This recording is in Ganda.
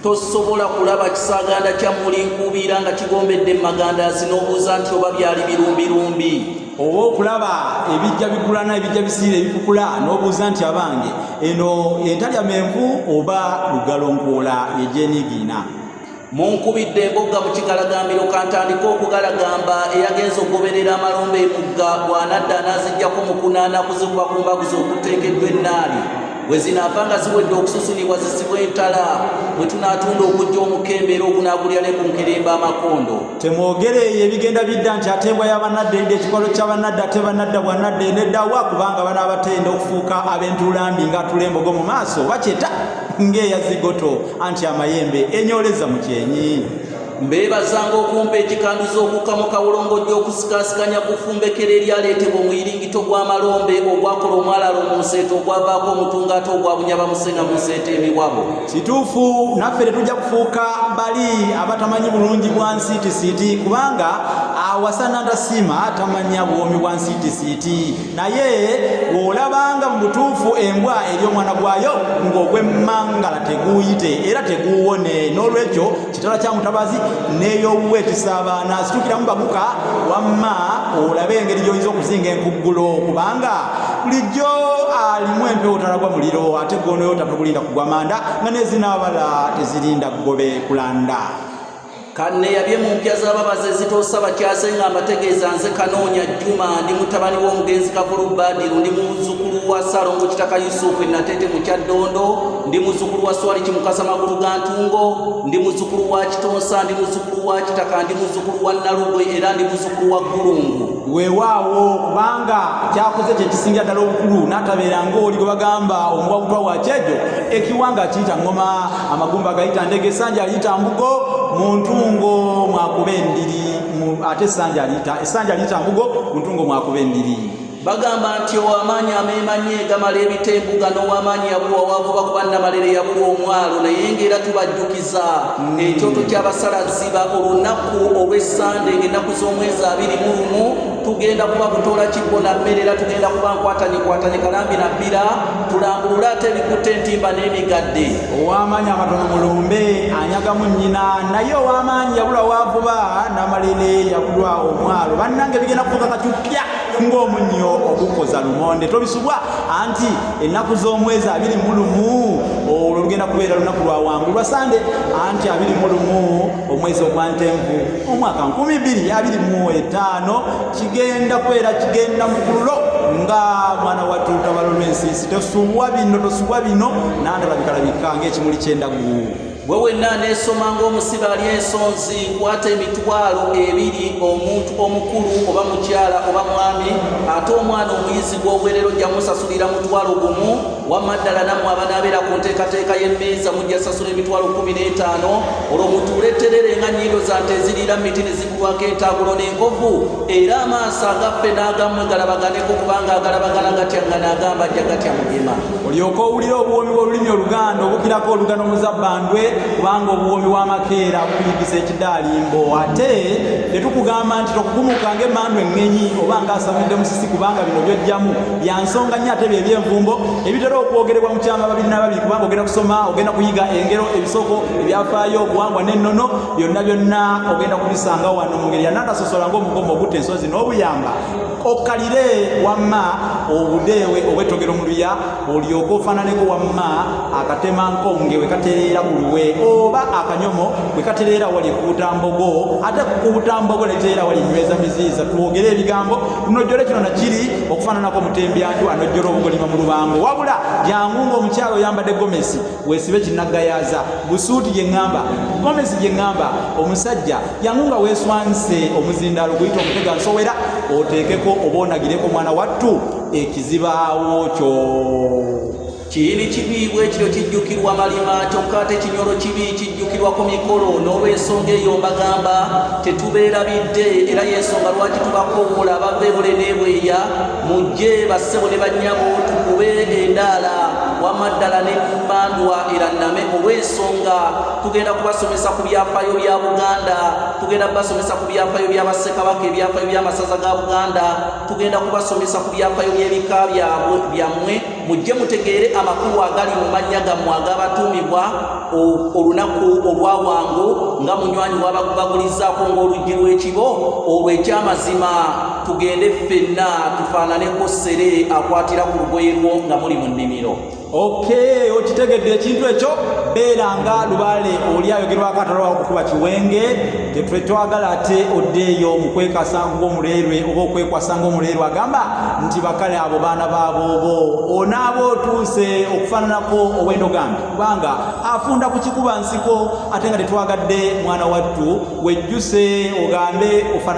Tosobola kulaba kisaaganda kya mmuli nkuubiira nga kigombedde mu magandaazi n'obuuza nti oba byali birumbirumbi. Oba okulaba ebijja bigulana, ebijja bisiira ebikukula n'obuuza nti abange eno entalya menvu oba lugalo nkuula yegyeniigiina. Munkubidde embogga mu kigalagambiro kantandike okugalagamba eyagenze okugoberera amalombe emugga bw'anadda anaaziggyako mu kunaana kuzikuba ku mbagu ze okuteekeddwa ennaali bwe zinaava nga ziwedde okususunibwa zisibwe entala bwe tunaatunda okujja omukembe era ogunaagulya ne ku nkerembe amakondo. Temwogere eyo ebigenda bidda nti ate embwa ya Banadda eridde ekikolo kya Banadda ate Banadda bwanadda enedda wa kubanga banaabatenda okufuuka ab'entuulambi ng'atula embogo mu maaso bakyeta ng'eya zigoto anti amayembe enyooleza mu kyenyi. Mbeebazanga okumpa ekikanduzo okukka mu kawolongojjo okusikaasikanya ku ffumbekero eryaleetebwa omuyiringito gw'amalombe ogwakola omwalaalo mu nseeta ogwavaako omutungo ate ogwabunya bamusenga mu nseeta emiwabo. Kituufu naffe tetujja kufuuka bali abatamanyi bulungi bwa nsiitisiiti kubanga awasa nantasiima tamanya buwoomi bwa nsiitisiiti naye bw'olabanga mu butuufu embwa eri omwana gwayo ng'ogw'emmangala teguuyite era teguuwone n'olwekyo kitala kya mutabazi n'ey'owuwe ekisabaana situkiramu baguka wamma olabe engeri gy'oyinza okuzinga enkuggulo kubanga bulijjo alimu empewo talagwa muliro ate gwonoyota togulinda kugwa manda nga nezinaabala tezirinda ggobe kulanda. Kanneyabye mu mpya z'ababazi ezitoosa bakyase nga mbategeeza nze Kanoonya Juma ndi mutabani w'omugenzi Kavulu Badiru ndi muzzukulu wa Ssalongo Kitaka Yusufu e Nateete mu Kyaddondo ndi muzzukulu wa Swali Kimukasa Magulu ga Ntungo ndi muzzukulu wa Kitonsa ndi muzzukulu wa Kitaka ndi muzzukulu wa Nalugwe era ndi muzzukulu wa Ggulungu. Weewaawo, kubanga ky'akoze kye kisingira ddala obukulu, n'atabeera ng'oli gwe bagamba omuwa butwa wa kyejo, ekiwanga akiyita ŋŋoma, amagumba agayita ndege, essanja aliyita mbugo, mu ntungo mwakuba endiri, ate essanja aliyita essanja aliyita mbugo, mu ntungo mwakuba endiri. Bagamba nti ow'amaanyi ameemanye gamala ebita embuga n'ow'amaanyi yabulwa w'avuba kuba Namalere yabulwa omwalo naye ng'era tubajjukiza ekyoto ky'abasala ziba olunaku olw'essande ng'ennaku z'omwezi 21 tugenda kuba butoola kibbo na mmere era tugenda kuba nkwatanyekwatanye kalambi na bbira tulambulule ate ebikutte entimba n'emigadde. Ow'amaanyi amatono mulumbe anyagamu nnyina naye ow'amaanyi yabulwa w'avuba Namalere yabulwa omwalo bannange bigenda kufuuka kacupya ng'omunnyo ogukoza lumonde tobisubwa anti ennaku z'omwezi 21 olwo lugenda kubeera lunaku lwa wangu lwa sande anti 21 omwezi ogwa ntenvu omwaka 2025 kigenda kubeera kigenda mukululo nga mwana wattu tabalo lw'ensiisi tosubwa bino tosubwa bino nandalabikalabika ng'ekimuli ky'endagu. Gwe wenna aneesoma ng'omusibe alya ensonzi, kwata 20,000 omuntu omukulu oba mukyala oba mwami, ate omwana omuyizi gw'oweerera ojja musasulira 10,000. Wamma ddala nammwe abanaabeera ku nteekateeka y'emmeeza mujja sasula 15,000, olwo mutuule tterere nga nnyindo za nte eziriira mu miti ne zigulwako entaagulo n'enkovu, era amaaso agaffe n'agammwe galabaganeko kubanga agalabagana gatyaŋŋana agambajja gatya mugema. Olyoke owulire obuwoomi bw'olulimi Oluganda obukirako olugano muzabbandwe kubanga obuwoomi bw'amakeera bukuyigisa ekidaalimbo. Ate tetukugamba nti tokugumuka ng'emmandwa eŋŋenyi oba ng'asamidde musisi kubanga bino by'oggyamu bya nsonga nnyo ate bye by'envumbo ebitera okwogerebwa mu kyama babiri na babiri kubanga ogenda kusoma, ogenda kuyiga engero, ebisoko, ebyafaayo, obuwangwa n'ennono byonna byonna ogenda kubisanga wano mu ngeri ya nantasosola ng'omugomo ogutta ensozi n'obuyamba. Okkalire wamma obudeewe obw'ettogero mu luya olyoke ofaananeko wamma akatemankonge we katereera ku luwe oba akanyomo we katereera wali ekuutambogo ate kukuutambogo ne litereera wali nyweza miziiza. Twogere ebigambo tunojjole kino na kiri okufaananako omutembyanju anojjola obugolima mu lubango. Wabula jangu ng'omukyala oyambadde gomesi weesibe kinnagayaaza busuuti gye ŋŋamba gomesi gye ŋŋamba omusajja jangu nga weeswanse omuzindaalo guyita omutega nsowera oteekeko oba onagireko mwana wattu ekizibaawo kyo. Kiyini kibi bwekityo kijjukirwa malima kyokka ate kinyolo kibi kijjukirwa ku mikolo n'olw'ensonga eyo mbagamba tetubeerabidde era y'ensonga lwaki tubakoowoola abava ebule n'ebweya mujje bassebo ne bannyabo tukube endaala wamma ddala ne mmandwa eranname olw'ensonga tugenda kubasomesa ku byafaayo bya Buganda, tugenda kubasomesa ku byafaayo bya Bassekabaka, ebyafaayo by'amasaza ga Buganda, tugenda kubasomesa ku byafaayo by'ebika byammwe, mujje mutegeere amakulu agali mu mannya gammwe agabatuumibwa Olunaku olwawangu nga munywanyi wabagulizaako ng'oluggi lw'ekibo olwo. Ekyamazima, tugende ffenna tufaananeko ssere akwatira ku lugoye lwo nga muli mu nnimiro. Okay, okitegedde ekintu ekyo. Beera nga lubaale oli ayogerwako atalwawo okukuba kiwenge. Tetwagala ate oddeeyo mu kwekasa ng'omuleerwe oba okwekwasa ng'omuleerwe agamba nti bakale abo baana baaboobo. Onaaba otuuse okufaananako ow'endogambi, kubanga afunda ku kikuba nsiko, ate nga tetwagadde. Mwana wattu, wejjuse ogambe ofaanana.